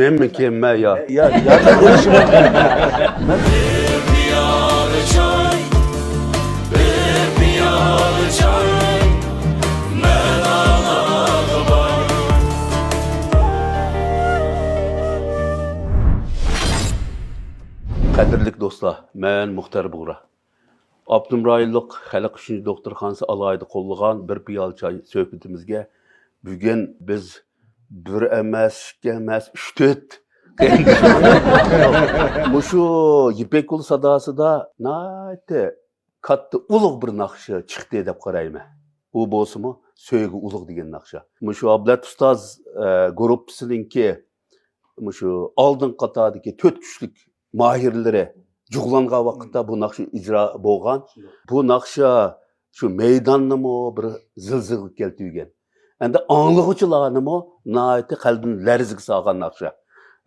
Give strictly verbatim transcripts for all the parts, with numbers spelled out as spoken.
مەنمىكىن، مەن يا. يا، يا، بىر پىيالە چاي، بىر پىيالە چاي، مەن ئاڭلاغۇ بار. قەدىرلىك دوستلار، مەن مۇختەر بۇغرا. ئاپتونوم رايونلۇق خەلق ئۈچۈن دوختۇرخانىسى ئالاھىدە قوللىغان بىر پىيالە چاي سۆھبىتىمىزگە بۈگۈن بىز بىر ئەمەس، ئىككى ئەمەس، ئۈچ، تۆت. مۇشۇ يىپەك يولى ساداسىدا ناھايىتى كاتتا، ئۇلۇغ بىر ناخشا چىقتى دەپ قارايمەن. ئۇ بولسىمۇ سۆيگۈ ئۇلۇغ دېگەن ناخشا. مۇشۇ ئابلەت ئۇستاز، ئە، گۇرۇپپىسىنىڭكى مۇشۇ ئالدىنقى قاتاردىكى تۆت كۈچلۈك ماھىرلىرى جۇغلانغان ۋاقىتتا بۇ ناخشا ئىجرا بولغان. شۇنداق. بۇ ناخشا شۇ مەيداننىمۇ بىر زىلزىلىگە كەلتۈرگەن. ئەمدى ئاڭلىغۇچىلارنىمۇ ناھايىتى قەلبىنى لەرزىگە سالغان ناخشا.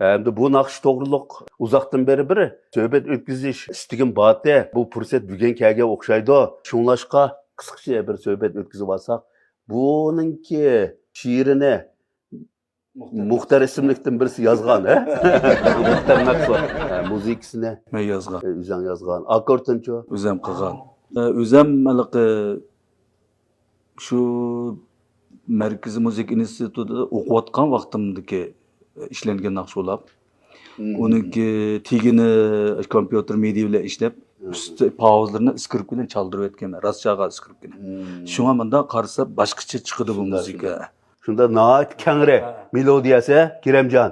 ئەمدى بۇ ناخشا توغرۇلۇق ئۇزاقتىن بېرى بىر سۆھبەت ئۆتكۈزۈش ئىستىكىم بارتى. بۇ پۇرسەت بۈگۈن كەلگەن ئوخشايدۇ. شۇڭلاشقا قىسقىچە بىر سۆھبەت ئۆتكۈزۈۋالساق، بۇنىڭكى شېئىرىنى مۇختەر ئىسىملىكتىن بىرسى يازغان، ھە؟ مۇختەر مەقسۇت. ھە، مۇزىكىسىنى مەن يازغان. ئۆزۈڭ يازغان. ئاكوردتىنچۇ؟ ئۆزۈم قىلغان. ئۆزۈم ھېلىقى شۇ مەركىزىي مۇزىكا ئىنستىتۇتىدا ئوقۇۋاتقان ۋاقتىمدىكى ئىشلەنگەن ناخشا ئۇلار. ئۇنىڭكى تېگىنى كومپيۇتېر مىدى بىلەن ئىشلەپ، ئۈستى پاۋۇزلىرىنى ئىسكرىپكا بىلەن چالدۇرۇۋەتكەنمەن، راست چالغان ئىسكرىپكىنى. شۇڭا مۇنداق قارىسا باشقىچە چىقىدۇ بۇ مۇزىكا. شۇنداق ناھايىتى كەڭرى مېلودىيەسى، كېرەمجان.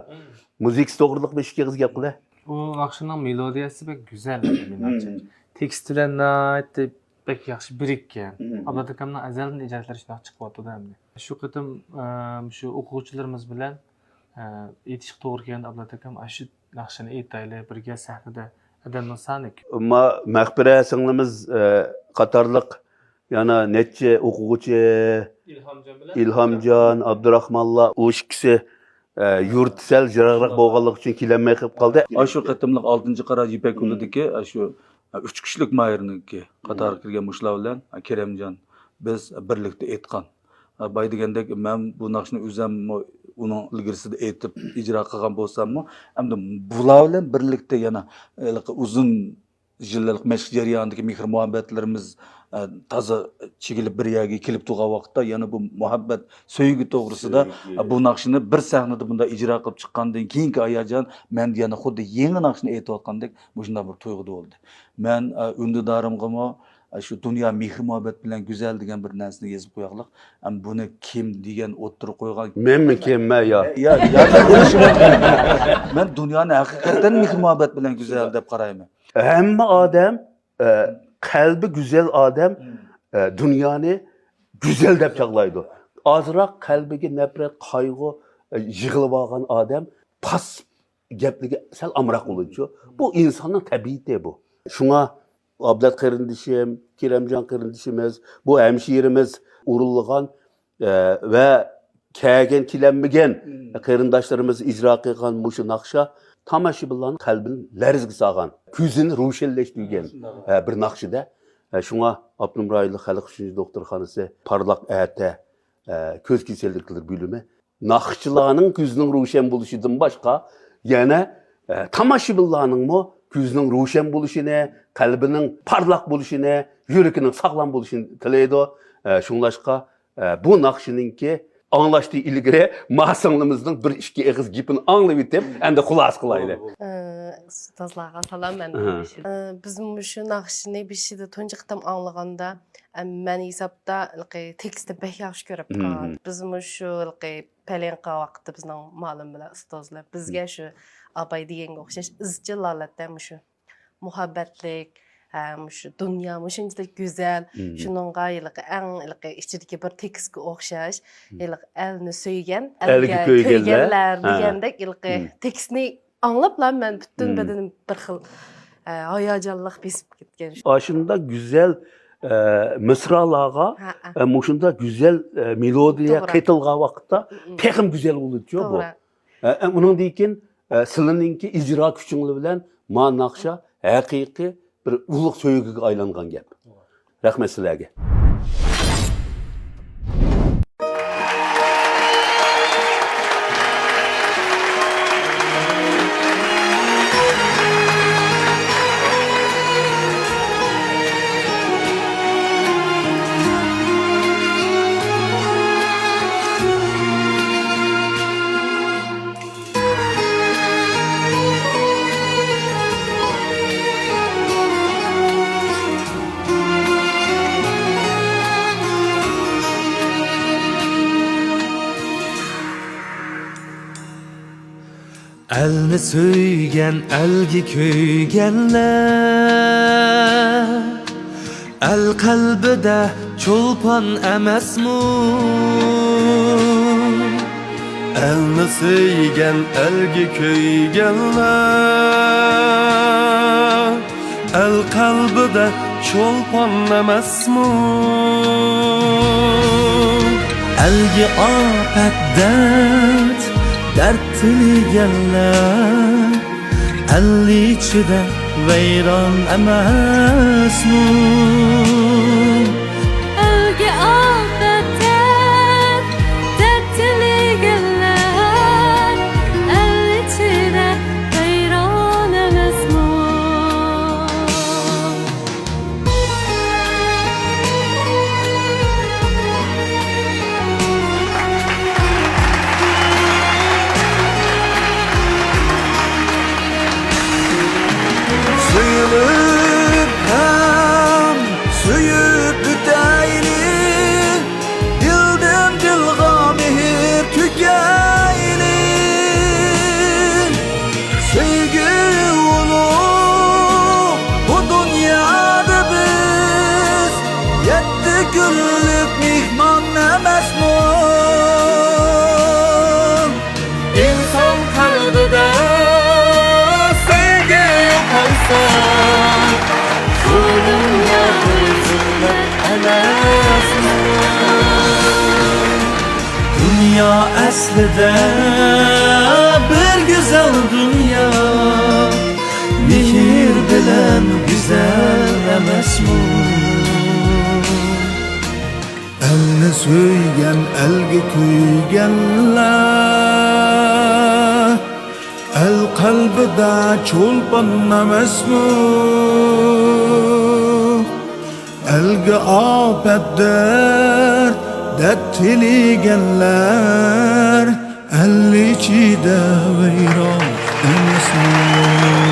مۇزىكىسى توغرىلىق بىر ئىككى ئېغىز گەپ قىلە. بۇ ناخشىنىڭ مېلودىيەسى بەك گۈزەل، مېنىڭچە. تېكىست بىلەن ناھايىتى بەك ياخشى بىرىككەن. ئابلەت ئاكامنىڭ ئەزەلدىن ئىجادلىرى شۇنداق چىقىۋاتىدۇ ئەمدى. شۇ قېتىم، ئە، شۇ ئوقۇغۇچىلىرىمىز بىلەن، ئە، ئېيتىشقا توغرا كەلگەن، ئابلەت ئاكام، ئاشۇ ناخشىنى ئېيتايلى بىرگە سەھنىدە، ئادەمنىڭ سانى كۆپ. ئەمما مەغپىرە سىڭلىمىز، ئە، قاتارلىق يەنە نەچچە ئوقۇغۇچى، ئىلھامجان بىلەن ئىلھامجان، ئابدۇراخمانلار، ئۇ ئىككىسى، ئە، يۇرتى سەل يىراقراق بولغانلىقى ئۈچۈن كېلەلمەي قېلىپ قالدى. ئاشۇ قېتىملىق ئالتىنچى قارا يىپەك يولىدىكى ئاشۇ ئۈچ كۈچلۈك ماھىرنىڭكى قاتارىغا كىرگەن مۇشۇلار بىلەن كېرەمجان بىز بىرلىكتە ئېيتقان. بايا دېگەندەك، مەن بۇ ناخشىنى ئۆزۈممۇ ئۇنىڭ ئىلگىرىسىدە ئېيتىپ ئىجرا قىلغان بولساممۇ، ئەمدى بۇلار بىلەن بىرلىكتە يەنە ھېلىقى ئۇزۇن يىللىق مەشىق جەريانىدىكى مېھىر-مۇھەببەتلىرىمىز، ئە، تازا چىگىلىپ بىر يەرگە كېلىپ تۇرغان ۋاقىتتا، يەنە بۇ مۇھەببەت، سۆيگۈ توغرىسىدا، ئە، بۇ ناخشىنى بىر سەھنىدە بۇنداق ئىجرا قىلىپ چىققاندىن كېيىنكى ھاياجان مەندە يەنە خۇددى يېڭى ناخشىنى ئېيتىۋاتقاندەك مۇشۇنداق بىر تۇيغۇدا بولدى. مەن، ئە، ئۈندىدارىمغىمۇ، ئە، شۇ دۇنيا مېھىر-مۇھەببەت بىلەن گۈزەل دېگەن بىر نەرسىنى يېزىپ قويايلى. ئەم، بۇنى كىم دېگەن ئوتتۇرىغا قويغان؟ مەنمىكىن، مەن يا. يا، يا، مەن دۇنيانى ھەقىقەتەن مېھىر-مۇھەببەت بىلەن گۈزەل دەپ قارايمەن. ھەممە ئادەم، ئە، قەلبى گۈزەل ئادەم، ئە، دۇنيانى گۈزەل دەپ چاغلايدۇ. ئازراق قەلبىگە نەپرەت، قايغۇ، ئە، يىغىلىۋالغان ئادەم پاس گەپلىرىگە سەل ئامراق بولىدۇ. بۇ ئىنساننىڭ تەبىئىتى بۇ. شۇڭا ئابلەت قېرىندىشىم، كېرەمجان قېرىندىشىمىز، بۇ ھەمشىرىمىز ئورۇنلىغان، ئە، ۋە كەلگەن، كېلەلمىگەن قېرىنداشلىرىمىز ئىجرا قىلغان مۇشۇ ناخشا تاماشىبىنلارنىڭ قەلبىنى لەرزىگە سالغان، كۆزىنى روشەنلەشتۈرگەن، ئە، بىر ناخشىدا. ئە، شۇڭا ئاپتونوم رايونلۇق خەلق ئۈچۈن دوختۇرخانىسى پارلاق ئەتە، ئە، كۆز كېسەللىكلىرى بۆلۈمى ناخشىچىلارنىڭ كۆزىنىڭ روشەن بولۇشىدىن باشقا، يەنە، ئە، تاماشىبىنلارنىڭمۇ كۆزىنىڭ روشەن بولۇشىنى، قەلبىنىڭ پارلاق بولۇشىنى، يۈرىكىنىڭ ساغلام بولۇشىنى تىلەيدۇ. ئە، شۇڭلاشقا، ئە، بۇ ناخشىنىڭكى ئاڭلاشتىن ئىلگىرى ما سىڭلىمىزنىڭ بىر ئىككى ئېغىز گېپىنى ئاڭلىۋېتىپ، ئەمدى خۇلاسە قىلايلى. ئە، ئۇستازلارغا سالام، مەن ئە، بىز مۇشۇ ناخشىنى بېشىدا تۇنجى قېتىم ئاڭلىغاندا، ئە، مەن ھېسابتا ھېلىقى تېكىستنى بەك ياخشى كۆرۈپ قالغان. بىز مۇشۇ ھېلىقى پەلەنقا ۋاقىتتا بىزنىڭ مۇئەللىم بىلەن ئۇستازلار بىزگە شۇ ئاباي دېگەنگە ئوخشاش ئىزچىل ھالەتتە مۇشۇ مۇھەببەتلىك، ھە، مۇشۇ دۇنيا مۇشۇنچىلىك گۈزەل، شۇنىڭغا ھېلىقى ئەڭ ھېلىقى ئىچىدىكى بىر تېكىستكە ئوخشاش، ھېلىقى ئەلنى سۆيگەن، ئەلگە كۆيگەنلەر، ھە، دېگەندەك ھېلىقى تېكىستنى ئاڭلاپلا مەن پۈتۈن بەدىنىم بىر خىل، ئە، ھاياجانلىق بېسىپ كەتكەن. ئاشۇنداق گۈزەل، ئە، مىسرالارغا، ھە، ھە. ئە، مۇشۇنداق گۈزەل، ئە، مېلودىيە توغرا. قېتىلغان ۋاقىتتا تېخىمۇ گۈزەل بولىدۇ بۇ. توغرا. ئە، ئە، ئۇنىڭدىن كېيىن، ئە، سىلىنىڭكى ئىجرا كۈچۈڭلار بىلەن ما ناخشا ھەقىقىي بىر ئۇلۇغ سۆيگۈگە ئايلانغان گەپ. رەھمەت سىلەرگە. ئەلنى سۆيگەن، ئەلگە كۆيگەنلەر، ئەل قەلبىدە چولپان ئەمەسمۇ؟ ئەلنى سۆيگەن، ئەلگە كۆيگەنلەر، ئەل قەلبىدە چولپان ئەمەسمۇ؟ ئەلگە ئاپەت، دەرد، دەرد تىلىگەنلەر، ئەل ئىچىدە ۋەيران ئەمەسمۇ؟ ئەلگە ئاپەت، دەرد، دەرد تىلىگەنلەر، ئەل ئىچىدە ۋەيران ئەمەسمۇ؟ سۆيۈنۈپ ھەم سۆيۈپ ئۆتەيلى، دىلدىن دىلغا مېھىر تۆكەيلى. سۆيگۈ ئۇلۇغ بۇ دۇنيادا بىز، يەتتە كۈنلۈك مېھمان ئەمەسمۇ؟ ئىنسان قەلبىدە سۆيگۈ يوقالسا، بۇ دۇنيا بىر جەننەت ئەمەسمۇ؟ دۇنيا ئەسلىدە بىر گۈزەل دۇنيا، مېھىر بىلەن گۈزەل ئەمەسمۇ؟ ئەلنى سۆيگەن، ئەلگە كۆيگەنلەر، ئەل قەلبىدە چولپان ئەمەسمۇ؟ ئەلگە ئاپەت، دەرد، دەرد تىلىگەنلەر، ئەل ئىچىدە ۋەيران ئەمەسمۇ؟